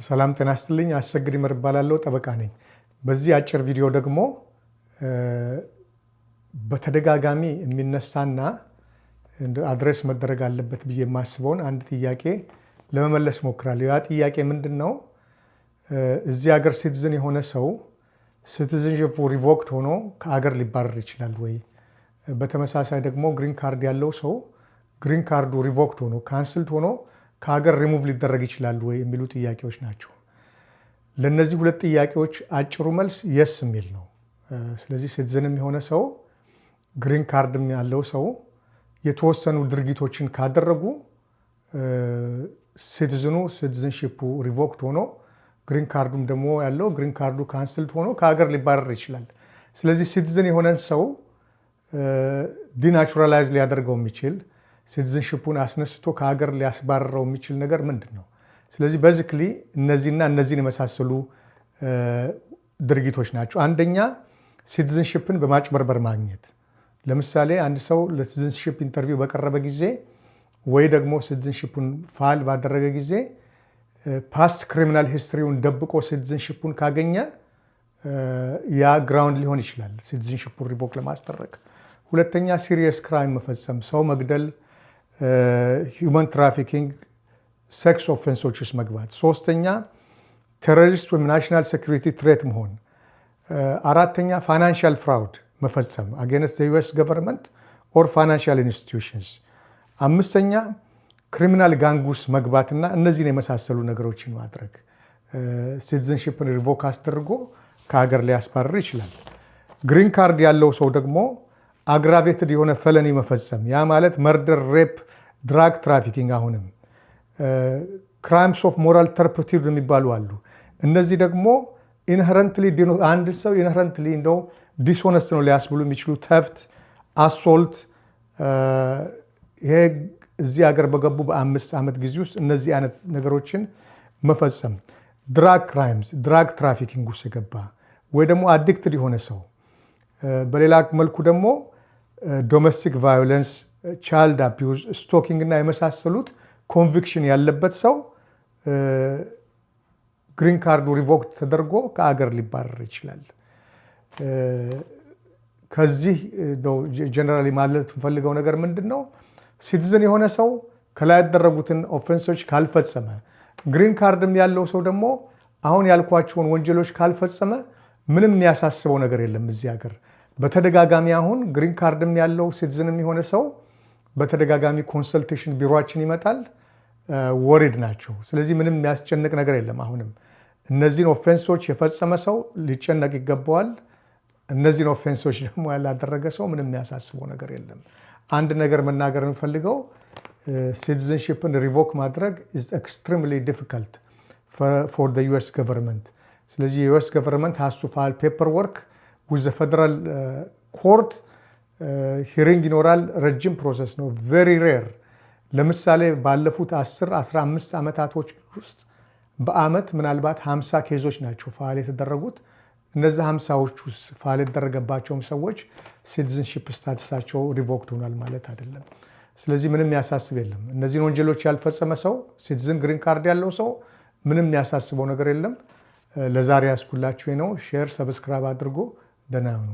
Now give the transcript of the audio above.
ሰላም ጤና ይስጥልኝ። አሰግድ ይመር እባላለሁ፣ ጠበቃ ነኝ። በዚህ አጭር ቪዲዮ ደግሞ በተደጋጋሚ የሚነሳና address መደረግ አለበት ብዬ የማስበውን አንድ ጥያቄ ለመመለስ ሞክራለሁ። ያ ጥያቄ ምንድን ነው? እዚህ ሀገር citizen የሆነ ሰው citizenship ኡ revoked ሆኖ ከአገር ሊባረር ይችላል ወይ? በተመሳሳይ ደግሞ green card ያለው ሰው green card ኡ revoked ሆኖ፣ cancelled ሆኖ ከሀገር ሪሙቭ ሊደረግ ይችላል ወይ የሚሉ ጥያቄዎች ናቸው። ለእነዚህ ሁለት ጥያቄዎች አጭሩ መልስ yes የሚል ነው። ስለዚህ citizen ም የሆነ ሰው፣ green card ም ያለው ሰው የተወሰኑ ድርጊቶችን ካደረጉ citizen ኑ citizenship ኡ revoked ሆኖ፣ green card ኡም ደግሞ ያለው green card ኡ cancelled ሆኖ ከሀገር ሊባረር ይችላል። ስለዚህ citizen የሆነን ሰው denaturalize ሊያደርገው የሚችል፣ citizenship ኡን አስነስቶ ከሀገር ሊያስባርረው የሚችል ነገር ምንድን ነው? ስለዚህ basically እነዚህና እነዚህን የመሳሰሉ ድርጊቶች ናቸው። አንደኛ citizenship ን በማጭበርበር ማግኘት። ለምሳሌ አንድ ሰው ለ citizenship interview በቀረበ ጊዜ ወይ ደግሞ citizenship ኡን ፋይል ባደረገ ጊዜ past criminal history ውን ደብቆ citizenship ኡን ካገኘ ያ ground ሊሆን ይችላል citizenship ኡን revoke ለማስደረግ። ሁለተኛ serious crime መፈጸም፣ ሰው መግደል፣ human trafficking፣ sex offense ኦች ውስጥ መግባት። ሶስተኛ terrorist ወይም national security threat መሆን። አራተኛ financial fraud መፈጸም against US government or financial institutions። አምስተኛ criminal gang ውስጥ መግባትና እነዚህን የመሳሰሉ ነገሮችን ማድረግ citizenship ን revoke አስደርጎ ከሀገር ሊያስባርር ይችላል። Green card ያለው ሰው ደግሞ aggravated የሆነ felony መፈጸም፣ ያ ማለት murder፣ rape፣ drug trafficking፣ አሁንም crimes of moral turpitude የሚባሉ አሉ። እነዚህ ደግሞ inherently አንድ ሰው inherently እንደው dishonest ነው ሊያስብሉ የሚችሉ theft፣ assault፣ ይሄ እዚህ ሀገር በገቡ በ5 ዓመት ጊዜ ውስጥ እነዚህ አይነት ነገሮችን መፈጸም፣ drug crimes፣ drug trafficking ውስጥ የገባ ወይ ደግሞ addicted የሆነ ሰው፣ በሌላ መልኩ ደግሞ domestic violence፣ child abuse፣ stalking እና የመሳሰሉት conviction ያለበት ሰው green card ኡ revoked ተደርጎ ከአገር ሊባረር ይችላል። ከዚህ generally ማለት የምፈልገው ነገር ምንድን ነው? Citizen የሆነ ሰው ከላይ ያደረጉትን offense ኦች ካልፈጸመ፣ green card ም ያለው ሰው ደግሞ አሁን ያልኳቸውን ወንጀሎች ካልፈጸመ ምንም የሚያሳስበው ነገር የለም። እዚህ ሀገር በተደጋጋሚ አሁን green card ም ያለው citizen ም የሆነ ሰው በተደጋጋሚ consultation ቢሯችን ይመጣል። Worried ናቸው። ስለዚህ ምንም የሚያስጨንቅ ነገር የለም። አሁንም እነዚህን offense ኦች የፈጸመ ሰው ሊጨነቅ ይገባዋል። እነዚህን offense ኦች ደግሞ ያላደረገ ሰው ምንም የሚያሳስበው ነገር የለም። አንድ ነገር መናገር የምፈልገው citizenship ን revoke ማድረግ is extremely difficult for US government። ስለዚህ የ US government has to file paperwork with federal court፣ hearing ይኖራል። ረጅም process ነው። Very rare። ለምሳሌ ባለፉት 10 15 ዓመታቶች ውስጥ በአመት ምናልባት 50 case ኦች ናቸው ፋይል የተደረጉት። እነዚህ 50ዎች ውስጥ ፋይል የተደረገባቸውም ሰዎች citizenship status ኣቸው revoked ሆኗል ማለት አይደለም። ስለዚህ ምንም የሚያሳስብ የለም። እነዚህን ወንጀሎች ያልፈጸመ ሰው፣ citizen green card ያለው ሰው ምንም የሚያሳስበው ነገር የለም። ለዛሬ ያስኩላችሁ ነው። Share፣ subscribe አድርጎ ደህና ሁኑ።